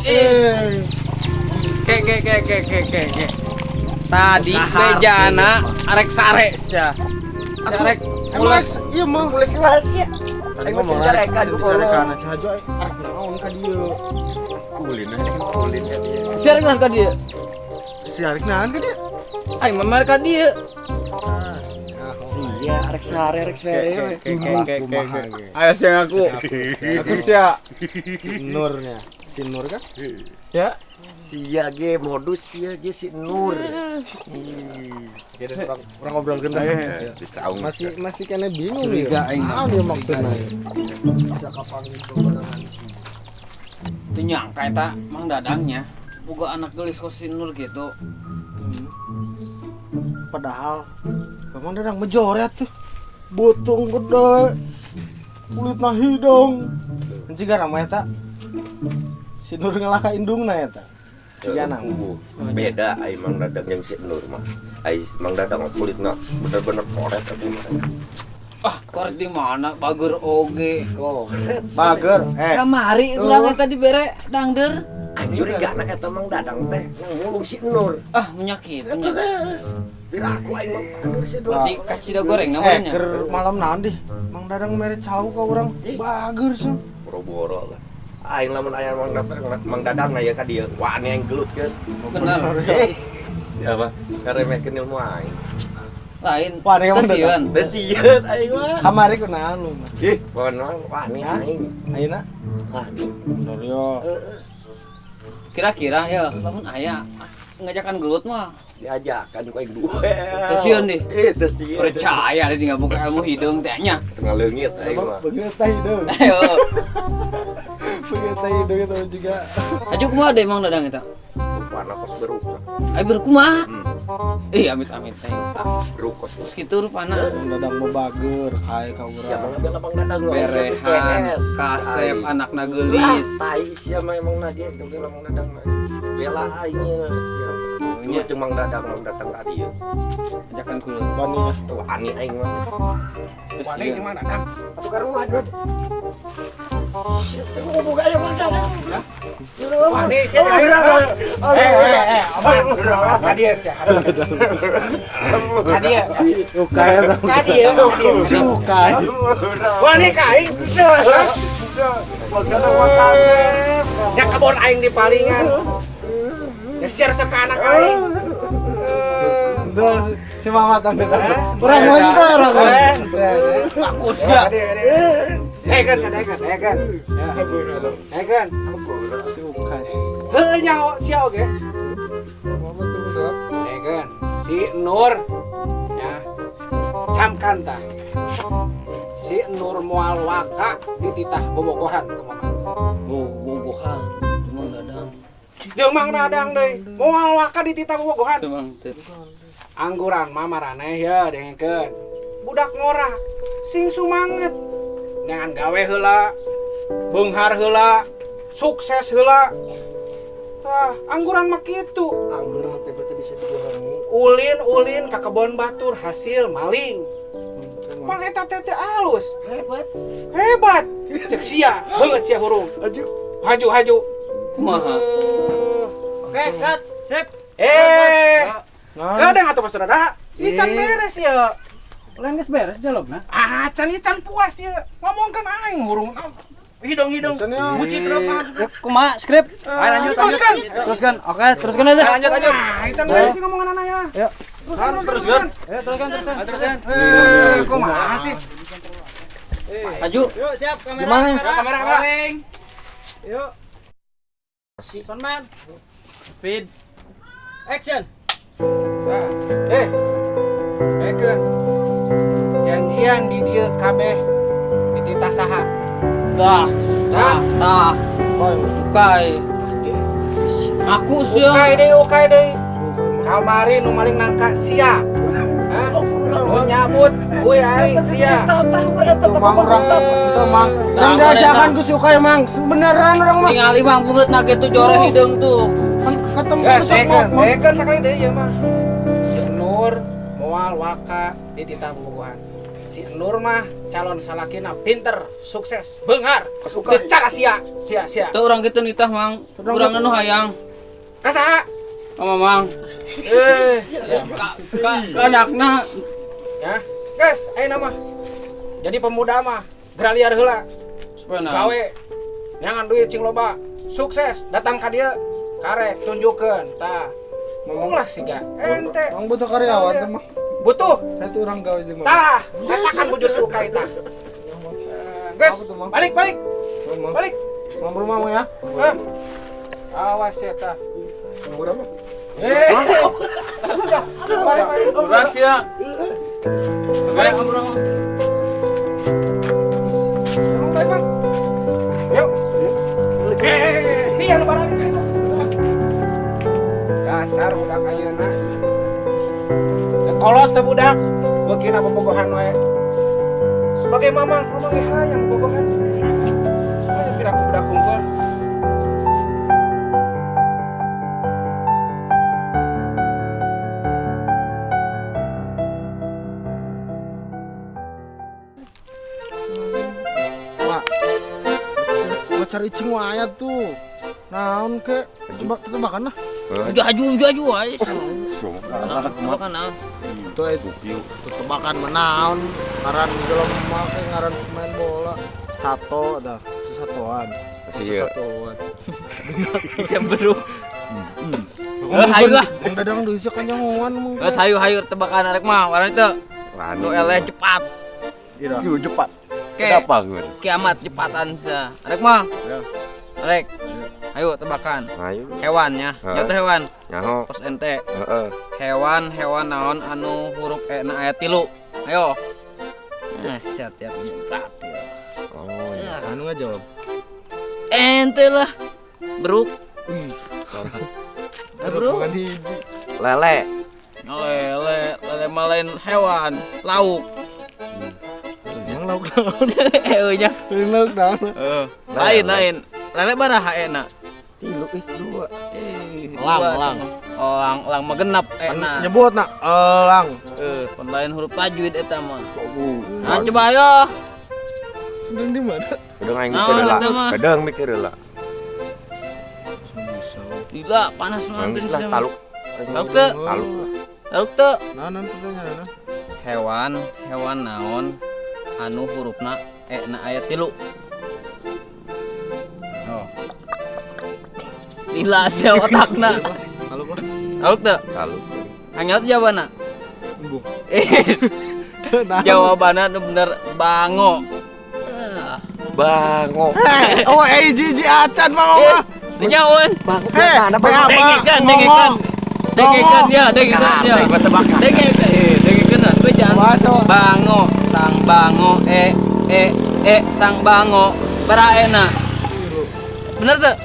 Eh. Ke ke ke ke ke ke ke. Tadi bejana arek sare sia. Arek Emang mules. Iya mah. Mules mules ya. Tadi Aing ngomong mah carekan ku kolot. Carekan si Hajo arek naon ka dieu. Ulin, ulin ka dieu. Sia arek naon ka dieu? Si arek naon ka dieu? Aing mah mereka dieu. Ah, sia. Sia arek sare, arek sare we. Ke ke ke ke ke. Ayo sia ngaku. Aku sia. Si Nurnya. Si Nur kan? Sia. Sia ge modus sia ge si Nur. Oke, deh, urang ngobrolkeun dah. Disaung. Masih masih kena bingung nih. Curiga aing. Naon ieu maksudna? Bisa kapanggih bebarengan. Teu nyangka eta Mang Dadangnya boga anak geulis kos si Nur gitu. Padahal Mang Dadang mejoret tuh. Beuteung gede. Kulitna hideung. Jiga nama eta. Si Nur ngelah ka indungna eta. Sigana. Beda ai Mang Dadang yang si Nur mah. Ai Mang Dadang kulitna bener-bener koret atuh mah. Ah, koret di mana? Bager oge. Koret. Bager, eh. Kamari urang eta dibere dangder. Aing curigana eta Mang Dadang teh ngulung si Nur. Ah, menyakit. Eta teh. Piraku aing mah bager si Nur. Berarti kacida goreng Eh, namanya. keur malam naon dih. Mang Dadang mere cau ka urang. Bager sih. Boro-boro lah. Aing lamun aya Mang Dadang, Mang Dadang aya ka dieu. Wah, aing gelut kan. Bener. Eh, siapa? Karemehkeun ilmu aing. Lain. Wah, ini Mang Teu sieun. Teu sieun aing mah. Kamari kunaon lu mah? Ih, bukan mah wani aing. Ayeuna? Wani. Bener yo. Kira-kira ya lamun aya ngajakan gelut mah Diajakan ku aing duel. Teu sieun deh. Eh, teu sieun. Percaya dia tinggal buka ilmu hideung teh nya. Tengah leungit aing mah. Begitu teh hideung. Ayo. Begitu teh hideung itu juga. Aju kumaha deh Mang Dadang eta? Rupana kos beruk. Ai berkumaha? Hmm. Ih, amit-amit teh. Beruk kos. Terus kitu rupana. Mang Dadang mah bager kae ka Siapa urang. ngabela Mang Dadang lu? Berehan, kasep, anakna geulis. Tai sia mah emang nage bela Mang Dadang mah. Bela aingnya sia. Dulu Nya jeung Mang Dadang Mang datang ka dieu. Ajakan kulit. Wani ya. Tuh wani aing mah. Terus Wani sieun. jeung Mang Dadang. Atuh karuan. Teu boga aya Mang Dadang. Wani sia aing. Eh eh eh, aman. Ka dieu sia. Ka dieu. Si Ukai eta. Ka dieu, ka dieu. Si Ukai. Wani ka aing. Ya kebon aing di palingan. Ya sia resep ka anak aing. Tuh, si Mama tong Dadang. Urang mah teu, urang mah. Aku sia. Eh kan, eh kan, eh kan. Eh kan. Si Ukai. Heueuh nyaho sia oge. Mama tuh udah. Eh kan, si Nur ya. Camkan tah. Si Nur moal waka dititah bobogohan ku Mama. Oh, bobogohan. Mang Dadang. Jeung Mang Dadang deui, moal waka dititah bobogohan. Teu Mang teu. Angguran mah maraneh ya dengekeun. Budak ngora sing sumanget. Neangan gawe heula, beunghar heula, sukses heula. Tah, angguran mah kitu. Anggur mah teh bisa dibohongi. Ulin-ulin ka kebon batur hasil maling. Pan eta teh teh alus. Hebat. Hebat. Cek sia, beungeut sia hurung. Aju. Haju haju. Kumaha? Oke, cut. Sip. Eh, Nah, kadang atuh pas da. Ican beres ya. Lain geus beres dialogna. Ah, can ican puas ya. Ngomong kan aing hurung. Hidung-hidung. Buci terus ah. Kumaha skrip? Ayo lanjut, teruskan. Teruskan. Oke, teruskan aja. Lanjut, lanjut. Ah, ican beres sih ngomongan anaknya. Yuk. Terus, teruskan. Ayo teruskan, teruskan. Teruskan. Eh, kumaha sih? Aju. Yuk, siap kamera. Gimana? Kamera, kamera. Yuk. Soundman, Speed. Action. Nah, eh. Eh, janjian di dieu kabeh dititah saha? Tah, tah, tah. Ukai. Aku sia. Ukai deui, ukai deui. Kamari nu maling nangka sia. Hah? Nu nyabut, euy aing sia. Tuh mang urang tuh mang. Yang diajakan ku si Ukai mang. Beneran urang mah. Tingali Mang beungeutna kitu joreh hideung tuh. Kan ketemu Ya, sok sekan, mau. sekan sekali deui ieu mah. Si Nur moal waka dititah bobogohan. Si Nur mah calon salakina pinter, sukses, beunghar. Teu cara sia, sia sia. Teu urang kitu nitah, Mang. Urang nu hayang. Ka saha? Ka Mamang. Eh, Ka ka anakna. Ya. Guys, ayeuna mah. Jadi pemuda mah geura liar heula. Supaya naon? Gawe neangan duit cing loba. Sukses, datang ka dieu karek tunjukkeun. Tah. Ulah siga ente. Mang butuh karyawan teh mah. Butuh. Itu urang gawe jeung Mang. Tah, katakan bujur si Ukay tah. Eh, guys, Apa tuh, Mang? balik balik. Mang. Balik. Mang rumah Mang ya. Hah? Awas ya tah. Mang berapa? Eh. Balik balik. Beras ya. Balik urang. Emang balik, Bang. Yuk. Eh, sia nu barang itu. Dasar budak ayeuna. Da kolot teh budak, beukina bobogohan wae. Sebagai mamang, mamang ge hayang bobogohan. Hayang piraku budak hungkul. Mak. Pacar icing wae tuh. Naon ke? Tebak tebakan lah. Aju aju aju wae. Tebakan naon? Tuh itu tebakan mah naon? Ngaran jelema ke ngaran pemain bola. Sato dah, satoan. Iya. Satoan. Bisa bro. Eh, hayu lah. Mang Dadang deui sia kanyahoan mah. Geus hayu hayu tebakan arek mah, warna itu. Wani. Nu eleh cepat. Ira. Yuk cepat. Ke Kenapa gue? kiamat cepatan sia. Arek mah. Ya. Arek. Ayo tebakan. Ayo. Hewannya, Heeh. jatuh hewan. Nyaho. Kos ente. Heeh. Hewan hewan naon anu huruf E na aya 3. Ayo. Ah, siap jeprat ya. Oh, iya. Anu ngajawab. Ente lah. Beruk. Wih, Eh, bro. bukan hiji. Lele. Lele, lele mah lain hewan, lauk. Emang lauk naon? Eh nya. Lain lauk naon? Heeh. Lain lain. Lele baraha ena. Tilu ih dua. Elang, elang. Oh, lang lang mah genep ena. Nyebut nak elang. Eh, pon lain huruf tajwid eta mah. Oh. Nah, coba ayo. Sedang di mana? Kedeng aing Naon mikir heula. eta mah? Kedeng mikir heula. Gila, panas banget Nangis lah taluk. Taluk teu? Taluk. Taluk teu? Nah, nah pertanyaan nah. Hewan, hewan naon anu hurufna E na aya 3. Oh. Lila sia otakna. Taluk lah. Taluk teu? Taluk. Hanya jawabanna. Embung. Eh, Nah. jawabanna nu bener bango. Eh, Bango. Eh, oh eh hiji acan mah Eh, mah. nyaun. Heh, Dengekeun, dengekeun. Dengekeun ya, dengekeun ya. Dengekeun, eh, dengekeun lah, bejaan. Coba, coba. Bango, sang bango, e e e sang bango. Baraena. Bener tuh?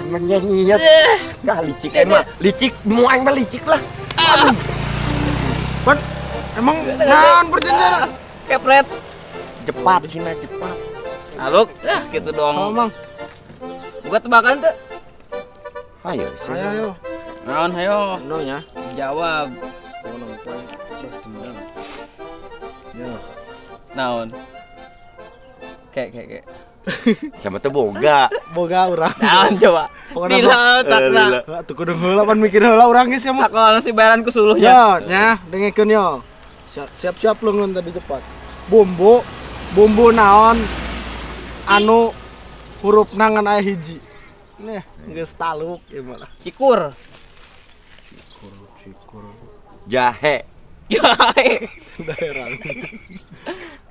Menyanyinya. Eh, Dah licik emang. Licik, mau aing mah licik lah. Pan, emang naon perjanjian? Kepret. Jepat Cina jepat. Aluk, ah gitu Oh, dong. Mang. Buka tebakan tuh. Ayo sih. Ayo, ayo. Naon hayo. No ya. Jawab. Oh, nongkrong. Tendang. Ya. Naon? Kek kek kek. Sama tuh boga. Boga urang. Naon coba? Pokoknya Lila otakna. Lila. Hah, tuh kudu heula pan mikir heula urang geus ya mah. Sakola si bayaran ku suluhnya. Ya, nya dengekeun yo. Siap-siap leungeun tadi cepat. Bumbu, bumbu naon anu huruf nangan aya hiji. Nih, geus taluk ieu mah. Cikur. Cikur Jahe. Ya. daerah.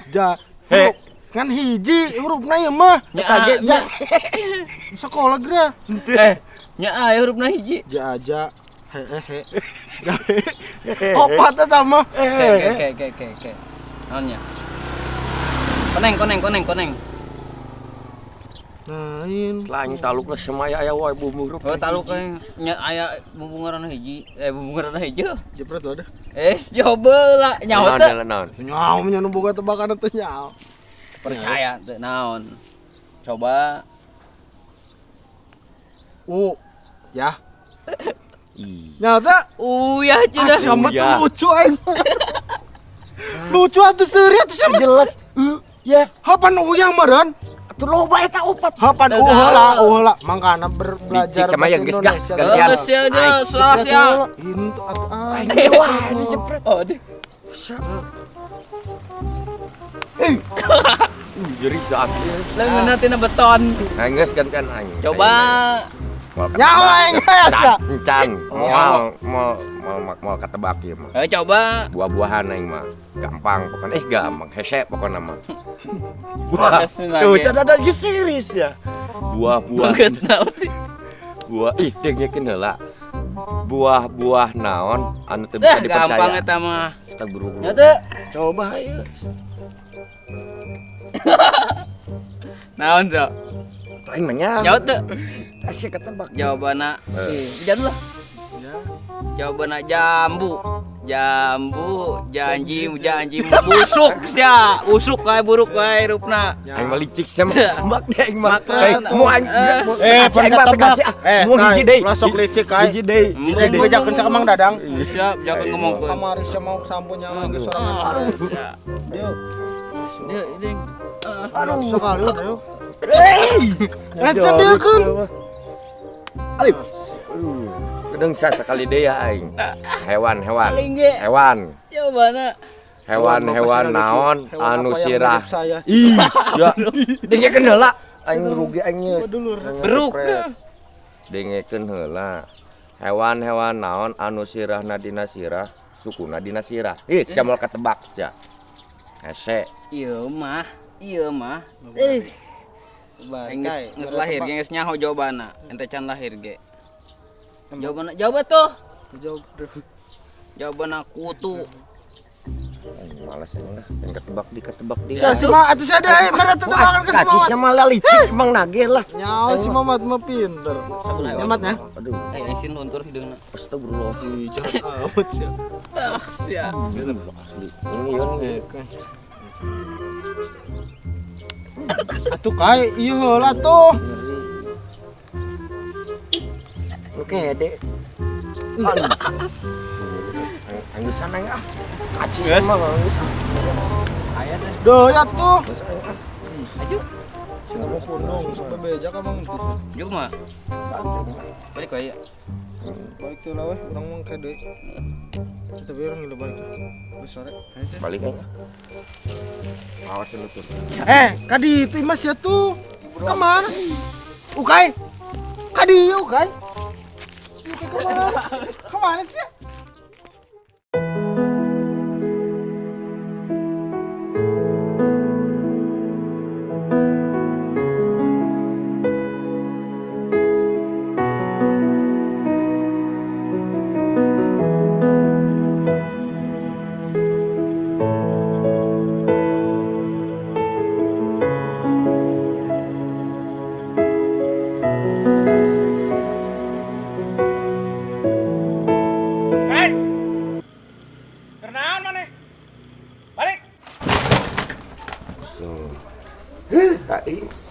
Ja, He. huruf kan hiji hurufna ieu mah. Ya, Kaget ja. Sekolah geura. Eh, nya aya hurufna hiji. Ja ja he he he. Jahe. Opat eta mah. Kek kek kek kek kek kek. Naonnya? Koneng koneng koneng koneng. Lain. Lain taluk lah semaya aya wae bumbu huruf. Oh, taluk kan nya aya bumbu ngaranna hiji. Eh, bumbu ngaranna hiji. Jepret lah dah. Eh, coba lah nyaho teu. Naon naon. Nyaho nya nu boga tebakan teh nyaho. Percaya teu naon. Coba U ya. Ih. Nyaho teh. Uyah cenah. Asam Uyah. tuh lucu aing. Lucu atuh seuri atuh sia mah. Jelas. Ya. Hapan uyah meureun. Atuh loba eta opat. Hapan heula, heula. Mangkana belajar Licik sama yang geus gah. Gantian. Geus ya dia, salah sia. Hinteu atuh ah. Wah, dijepret. Oh, deh. Jadi asli. Leungeunna tina beton. Nah, geus gantian aing. Coba. Nyaho aing biasa. Encan. Moal moal moal moal katebak ieu mah. Ayo coba. Buah-buahan aing mah. Gampang pokoknya gampang hese pokoknya mah. Buah. Tuh, Tuh, cada lagi serius ya. Buah-buah. Banget naon sih. Buah ih dengekeun heula. Buah-buah naon anu teu bisa dipercaya. Gampang eta mah. Astagfirullah. Nya teu. Coba ayo. Naon, Cok? Aing mah nyaho. Jawab teu? Asih ketebak. Jawabanna jangan lah. Jawabanna jambu. Jambu, janji, janji busuk sia. Busuk kae buruk kae rupna. Aing mah licik sia mah ketebak deh aing mah. Makan. Mau aing Pan ketebak. Mau hiji deui. Ulah sok licik kae. Hiji deui. Hiji deui bejakeun ka Mang Dadang. Siap, jangan ngomongkeun. Kamari sia mau sampunya geus sorangan. Yuk. Dieu, ding. Aduh, sekali udah. Hei. Ngecen diekeun. Alif. Aduh, gedeng sekali deh ya aing. Hewan, hewan. Hewan. Jawabanna. Hewan, hewan naon anu sirah. Ih, sia. Dengekeun heula. Aing rugi aing nya. Beruk. Dengekeun heula. Hewan-hewan naon anu sirahna dina sirah, sukuna dina sirah. Ih, sia moal ketebak sia. Hese. Ieu mah, ieu mah. Aing geus lahir ge geus nyaho jawabanna. Ente can lahir ge. Jawabanna jawab tuh. Jawab. Jawabanna kutu. Malas aing lah, yang ketebak di ketebak di. Sia si mah atuh sia deui mere tetebakan ke Kaci si sia mah licik emang nagih lah. Nyaho si Mamat mah pinter. Nyamatnya. Aduh, Isin luntur hideungna. astagfirullah. Ih, jahat amat sia. Ah, sia. Asli. Ini ya nih. Atuh kae ieu heula tuh. Oke, Dek. Anggusan aing ah. Kaci mah anggusan. Aya deh. Duh ya tuh. Aju. Sina mau pundung sampai beja ka Mang. Juga mah. Balik wae. Balik teh lah weh, urang mah ke deui. Tapi urang ngilu balik. Geus sore. Balik aing. Awas lu tuh. Kadi itu Mas ya tuh. Kemana? Ukai. Kadi ukai. Si Ukai kemana? Kemana sih?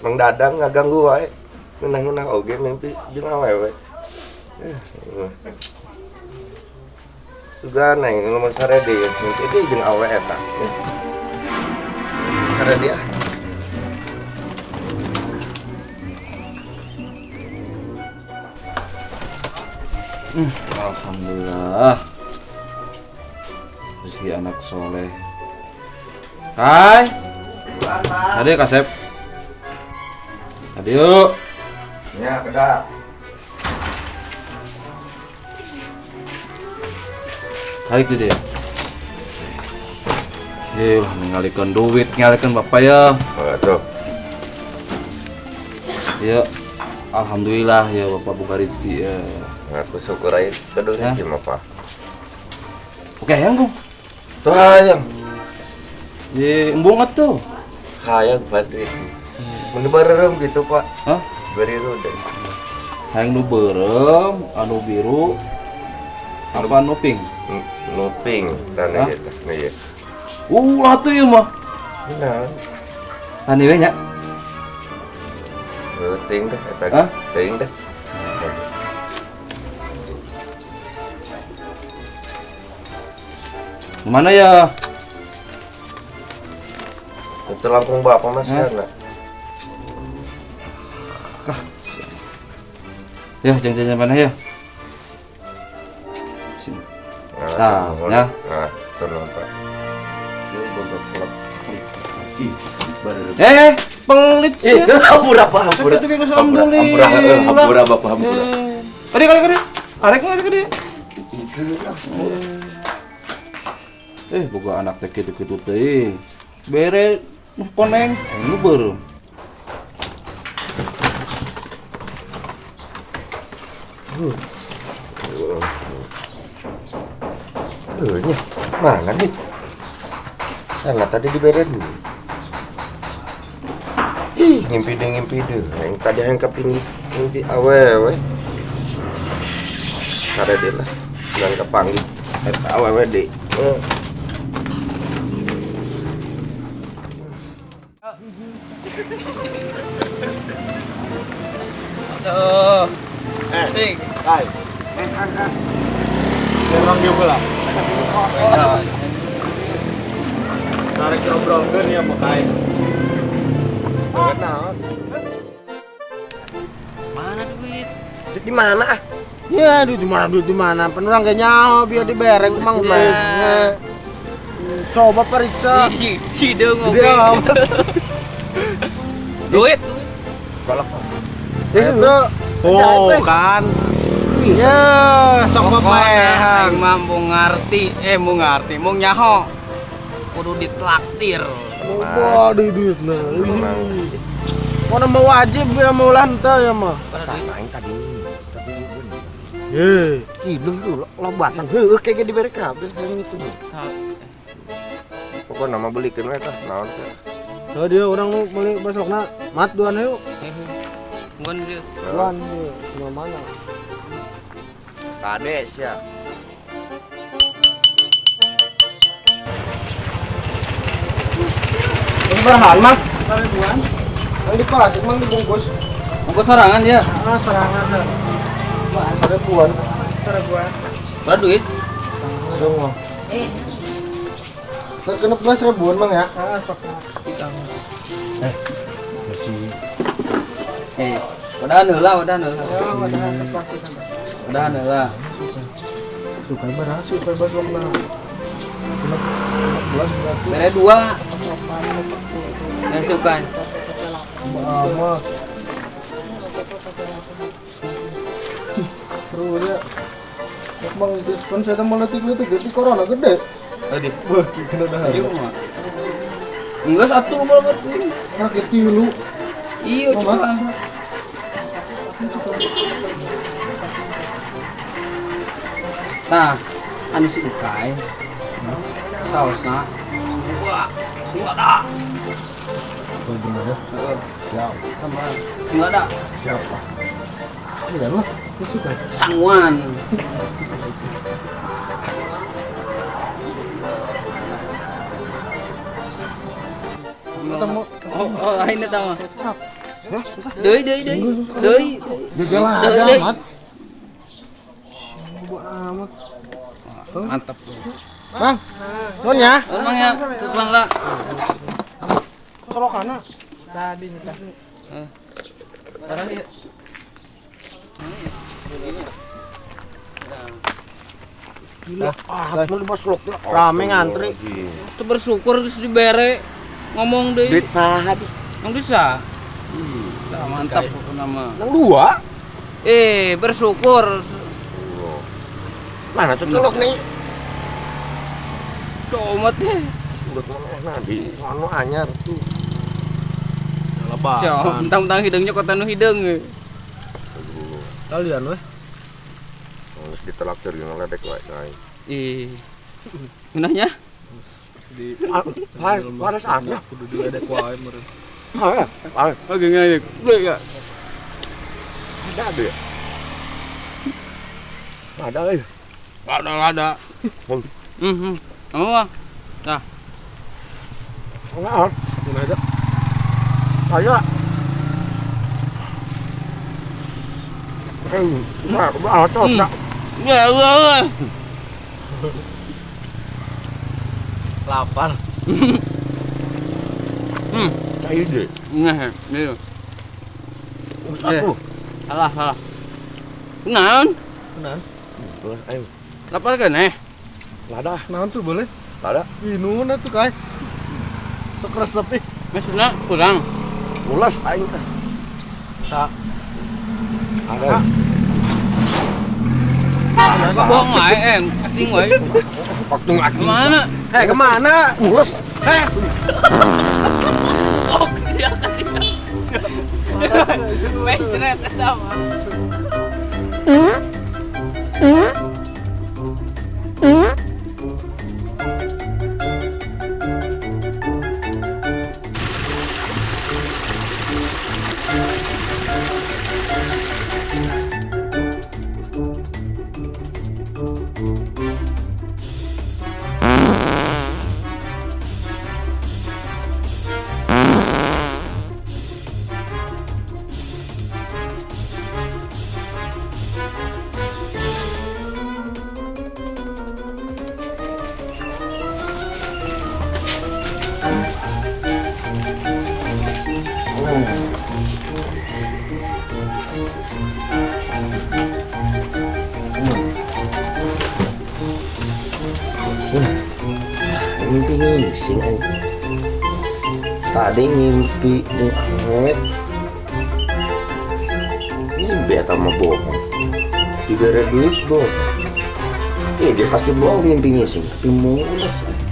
Mang Dadang ngaganggu wae. Ngeunah-ngeunah oge mimpi jeung awewe. Sugan aing lamun sare deui mimpi deui jeung awewe eta. Sare deui ah. Alhamdulillah. Rezeki anak soleh. Hai. Tadi Kasep. Tadi yuk. Ya, kedak. Tarik deh. Yelah, ngalikeun duit, ngalikeun bapak ya. Tuh. Ya, alhamdulillah ya bapak buka rezeki ya. Aku syukur aja kedua rezeki mah pak. Oke, hayang kok. Tuh hayang. Ye, embung atuh. Hayang badai. Mun bareureum gitu pak. Hah? Biru deh. Hayang nu beureum, anu biru. Apa nu pink? Nu pink dan gitu. Nih. Ulah tuh ieu mah. Nah. Tani we nya. Teuing dah eta. Teuing dah. Mana ya? Teu langkung bapak mah siana. Ya, jangan jajan mana ya. Sini. Tah, ya. Nah, turun Pak. Ieu boga klub. Ih, baru. Pelit sih. Hampura Pak, hampura. Itu kayak alhamdulillah. Hampura, hampura Bapak, hampura. Kade kade kade. Arek mah kade. Boga anak teh kitu-kitu teh. Bere nu koneng, nu beureum. Nya, mana nih? Sana tadi dibere dulu. Ih, ngimpi deh. Yang tadi yang kepingin ngimpi awewe. Kare deh lah, dan kepanggil. Eta awewe deh. Aduh. Sing. Hai. Orang dia pula. Tarik obrolkeun ya mah kai. Mana duit? Duit di mana ah? Ya, duit di mana? Duit di mana? Pan urang ge nyaho biar dibere ku Mang Tis. Coba periksa. Hideung oge. Gede amat. Duit. Galak. Itu. Oh, kan. Ya, sok Pokoknya papaehan. aing mah mau ngarti, mau ngarti, mau nyaho. Kudu ditraktir. Waduh duitna. Mana mau wajib ya mau lantai ya mah. Pesan aing tadi tapi bener. Heh. Hideung tuh lobatan heueuh kayak dibere kabeh hayang itu. Pokokna mah belikeun we tah naon teh. Tuh dia orang nu beli besokna mat duan yuk. Bukan dia. Duan dia cuma mana? Kades ya. Berahan mah. Seribuan. Yang di plastik mang dibungkus. Bungkus sorangan dia. Ah, serangan dah. Seribuan. Seribuan. Berapa duit? Semua. Segenep belas ribuan mang ya. Ah, sok. Masih. Udahan heula, udahan heula. Udahan heula. Suka barang, suka basokna. Genep belas berarti. Bere dua. Yang suka. Amat. Terus ya. Bang diskon saya mau letik-letik gede corona gede. Tadi. Wah, kena dah. Iya mah. Enggak satu mau letik. Rakyat tilu. Iya, coba. Nah, anu si Ukai. Sausna. Wah, singgada. Oh, bener ya. Siap. Sama singgada. Siap lah. Iya lah, lu suka. Sanguan. Ketemu. Oh, lain eta mah. Deui deui deui. Deui. Gegelah Deui, aja deui. amat. Amat. Mantap. Bang, nuhun ya. Emang ya, tutupan lah. Colokana. Tadi nih. Barang dia. Ah, mau dibaslok tuh. Rame ngantri. Itu bersyukur geus dibere ngomong deui. Duit saha di? Yang bisa. Nah, mantap pokoknya mah. Nang dua. Bersyukur. Mana tuh colok nih? Comot deh. Udah mana di anu anyar tuh. Lebah. Siap, mentang-mentang hidungnya kota nu hideung. Kalian weh. Geus ditelaktir jeung ledek wae aing. Ih. Ngeunahnya? Di Hai, waras anyar. kudu diledek wae meureun. Hai, hai. Oke, ngayek. Ya. Ada deh. Ada euy. Ada ada. Kamu mah. Nah, Enggak. Gimana itu? Ayo. Nah, nah, ya, ya, ya. Lapar. Cai deh. Nah, iya. Geus atuh. Salah, salah. Naon? Naon? Boleh aing. Lapar keneh? Lada, Naon tuh boleh? Lada. Ih, nuhun atuh kai. Sok resep ih. Maksudna kurang. Mulas aing teh. Tak. Ada. Bohong wae, acting wae. Waktu ngaki. Kemana? Hei, kemana? Mulas. Hei, Oh, sia kan dia. Weh, ceret eta mah. Mimpi ngising aing. Tadi ngimpi jeung awewe. Mimpi eta mah bohong. Dibere duit bohong. Iya dia pasti bohong ngimpi ngising, tapi mules aing.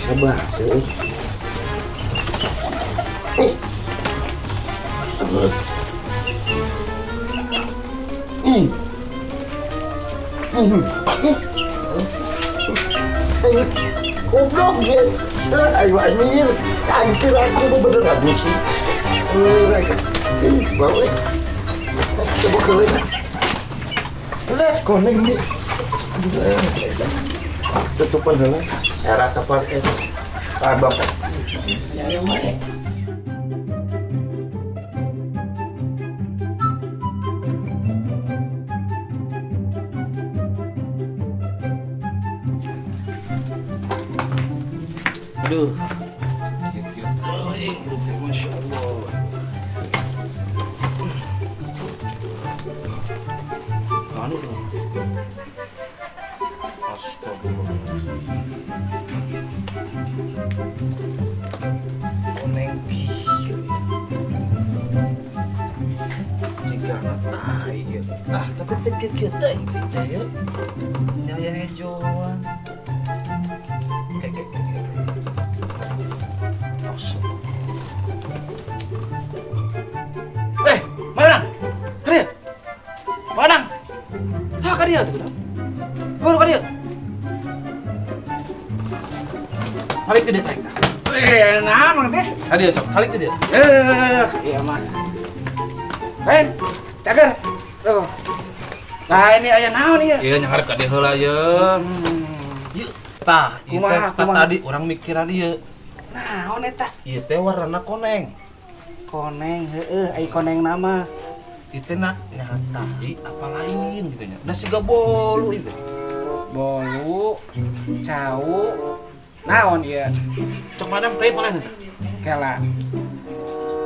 Sabar sih. Eh. Astaga. Ih. Goblok dia. Ayo anjir. Anjir aku beneran sih. Ih, bau eh. Coba kali. Lah, koneng nih. Astagfirullah. Tutupan heula. Era kapan eh. Tabak. Ya mah. Aduh. Masya Allah. Anu dong. Astagfirullahaladzim. Koneng kieu. Cigana tai ya. Ah, tapi teh kieu teh teh ya. Nyaya hejoan. Kayak kayak kayak. Eh, mana? Kadieu. Mana? Ha, kadieu tuh, Bro. Baru kadieu. Tarik ke dia, tarik. Eh, nah, Mang Tis. Kadieu, cok. Tarik ke dia. Eh, iya mah. Ben, cager. Tuh. Nah, ini aya naon ieu? Iya, nyaharep ka dieu heula ye. Yeuh, tah, ieu teh Kumaha, kumaha? tadi urang mikiran ieu. Naon eta? Ieu teh warna koneng. Koneng, heeh, ai koneng nama. Ieu teh na nya tai apa lain gitu nya. Da siga bolu itu. Bolu, cau, naon ieu? Cok madam teh apa lain itu? Kela.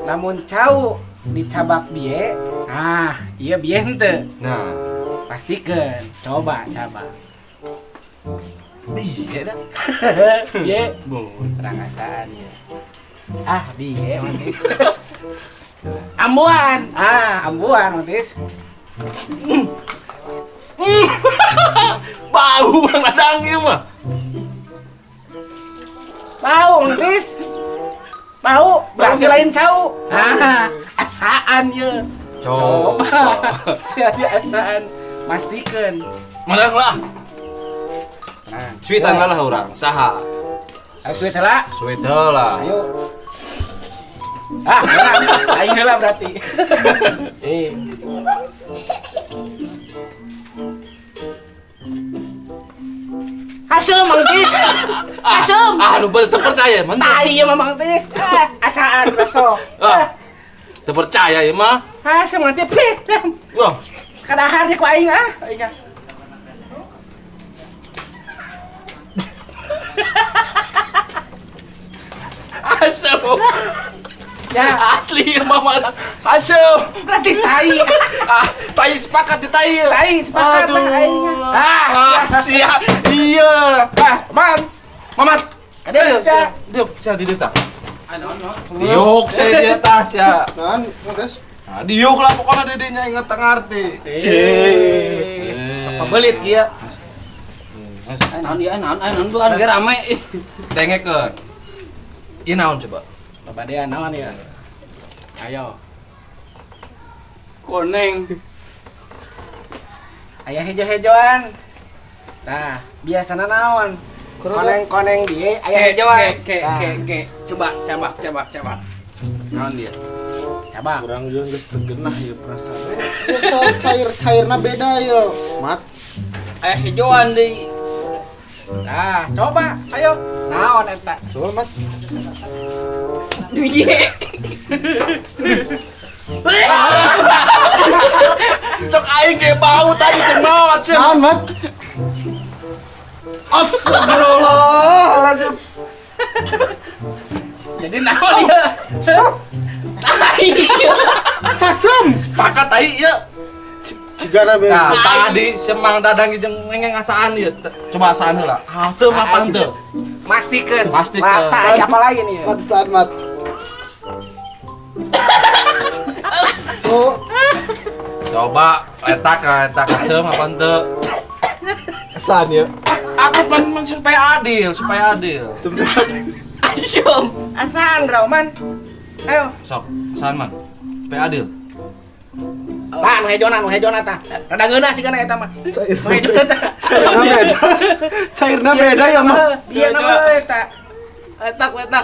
Lamun cau dicabak bieu, ah, ieu bieu henteu. Nah, Pastikeun, coba cabak. iya dah. Bieu, terang asaan ya. Ah, bieu Mang Tis. Ambuan, ah, ambuan Mang Tis. Bau Bang Dadang ieu mah. Bau Mang Tis. Bau, berarti lain cau. Ah, asaan ye. Coba. Siapa asaan? Mastikeun. Madang lah. Nah, Suitan lah urang. Saha? Ayo suit heula. Suit heula. Ayo. Ah, menang. Aing heula berarti. Eh. Asem Mang Tis. Asem. Ah, nu bener teu percaya man. Tai ieu mah Mang Tis. Ah, asaan besok. Ah. Teu percaya ieu mah. Asem nanti pit. Wah, Kadahar ku aing ah. Aing ah. Hasem. Ya, Asli ya mama. Hasem. Berarti tai. Ah, tai sepakat di tai. Tai sepakat Aduh. lah aingnya. Ah, siap. Iya. Ah, man. Mamat. Kadieu sia. Diuk, sia di dieu tah. Anu, Diuk sia di dieu tah sia. Naon, Mang Tes? Nah, diuk lah pokoknya didinya inget ngerti. Eh. Sok pabelit kieu. Naon ieu, naon, naon bukan ge rame. Ih. Dengekeun. Ieu naon coba? Bapak dia naon ya? Ayo. Koneng. Aya hejo-hejoan. Nah, biasana naon? Koneng-koneng dia aya hejoan. Ke, Nah, ke, ke. Coba, coba, coba, coba. Naon dia? Coba. Kurang juga geus teu geunah ya perasaan. Biasa cair-cairna beda ya. Mat. Aya hejoan deui. Nah, coba. Ayo. Naon eta? Coba, Mat. Duye. Cok aing kayak bau tadi cek maot cek. Naon, Mat? Astagfirullahaladzim. Jadi naon dia? Tai. Hasem. Sepakat tai ieu. Cigana beda. Nah, tadi si Mang Dadang jeung ngengeng ngasaan ieu. Coba asaan heula. Haseum apa henteu? Mastikeun. Pastikeun. Lah, tai apa lain ieu? Mat saat, Mat. So, Coba letak letak haseum apa henteu? asaan ya. Aku pan supaya adil, supaya adil. Sebenarnya Asyom. Asaan, Rauman. Ayo. Sok, asaan man. Supaya adil. Tah, nu hejona, nu hejona tah. Rada ngeunah sigana eta mah. Cair. Nu hejona tah. Cairna beda. Cairna beda ya, mah. Iya nama eta. Letak, letak.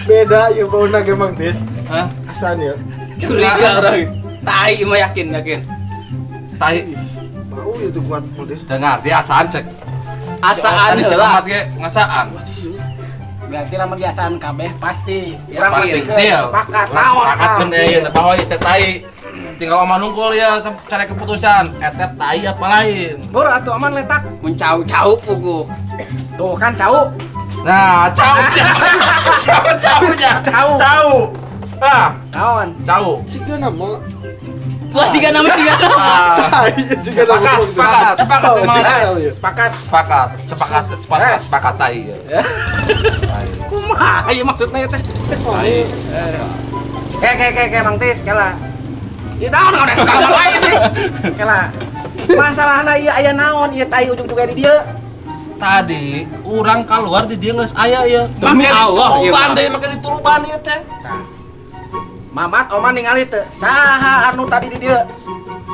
Beda ya bauna ge Mang Tis. Hah? Asaan ya. Curiga orang. Tai mah yakin, yakin. Tai Bau itu kuat Mang Tis. dengar dia asaan cek. Asaan Tadi si heula. Mamat ge ngasaan. Berarti lamun diasaan kabeh pasti. Ya, Urang Pasti pastikeun, deal. sepakat. Urang Naon? Sepakatkeun euy bahwa ieu teh tai. Tinggal oman nungkul ya cari keputusan. Eta tai apa lain. Bur atuh aman letak. Mun cau-cau puguh. Tuh kan cau. Nah, cau cau cau cau nya. Cau. Cau. Ah, Naon? cau. Cigana mah. Wah, siga nama siga nama. Ah. Tai cigana Sepakat, mah. sepakat, sepakat Oh, emang. cigana ya. Sepakat. Sepakat, sepakat, sepakat, sepakat tai. ya. Tai. Kumaha ieu maksudna teh? Tai. Ke ke ke ke Mang Tis kela. Ieu naon udah salah lain teh. Kela. Masalahna ieu aya naon ieu tai ujug-ujug di dieu. Tadi urang keluar di dia geus aya ya. Demi Allah, ieu dituruban mah. deui, make dituruban ieu teh. Nah. Mamat oman ningali teu saha anu tadi di dieu?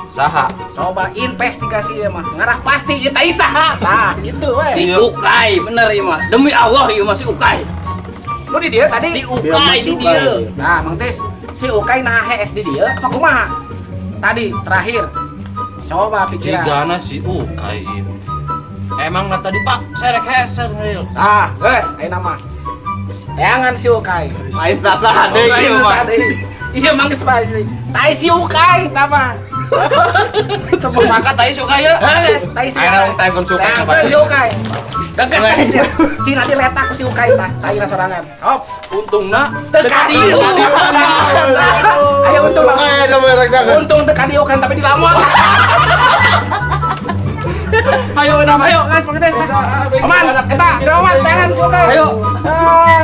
Saha? Coba investigasi ieu mah. Ngarah pasti ieu tai saha. Tah, gitu we. Si Ukai, bener ieu mah. Demi Allah ieu mah si Ukai. Lu di dieu tadi? Si Ukai di dieu. Nah, Mang Tis, si Ukai nah HS di dieu apa kumaha? Tadi terakhir. Coba pikiran. Jigana si Ukai ieu. Emang nah tadi Pak, saya rek heser ieu. Ah, geus, ayeuna mah. Teangan si Ukai. Lain sasahan deui ieu mah. Iya mang geus pasti. Tai si Ukai tah mah. Sepakat tai si Ukai ya. Geus, tai si Ayeuna urang tayangkeun si Ukai coba. Teangan si Ukai. Geges sih. Cina diletak ku si Ukai tah, tai sorangan. Hop, Untungna teu kadieu. Ayo untung lah. Eh, ada merek jangan. Untung teu kadieu kan tapi dilamon. Ayo nama Ayo, guys, Mang Tis. Oman, eta, Oman, teangan si Ukai. Ayo. Ah.